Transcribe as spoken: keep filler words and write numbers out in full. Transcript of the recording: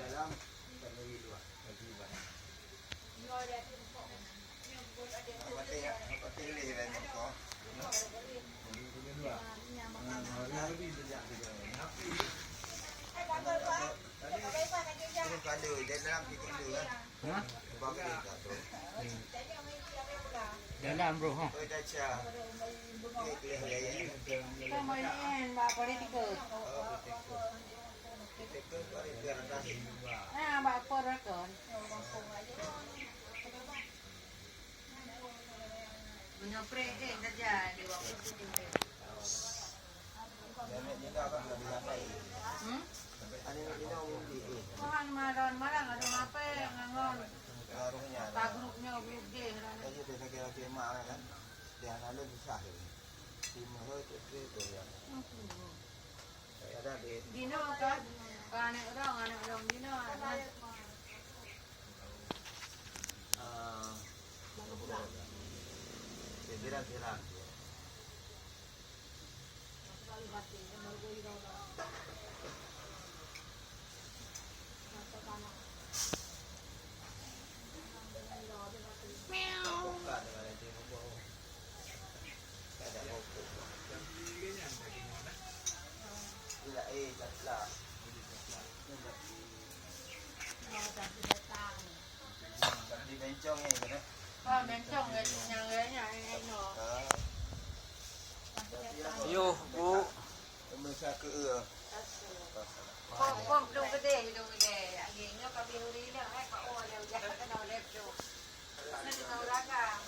Dalam, bukan dari luar. Bagi banyak. Yang penting, yang penting leh dah nyokong. Nah, nah, lebih sejak kita. Tapi, kalau tak, tadi, turun kado, dia dalam tiga kilo, kan? Hah? Bagi tak turun. Hmm. Dalam, bro, ha. Oh, dah cah. Dia kelihatan. Kita main, Mbak, politik tu. Oh, politik tu. Nah, bak apa rakon? Meunyoe preh, eh, saja di waktu tu. Hmm? Tuhan maron malang ada apa ngangon. Ka grup nyoe grup G. Dia ada di Dinoe ka, ka aneuk ureueng, aneuk ureueng Dinoe, aneuk. Ah, pikiran-pikiran. Bukan dengan dia. Di bencong ni, kan? Ah, bencong ni, yang lainnya, yang lain, no. Ah. Yoh, Bu. Pemirsa ke, eh. Kok, kok, belum gede, belum gede. Lagi, nyo kami huri ni, hai, Pak, oh, ada ujian, kena oleh tu. Kena dengan urang, kan?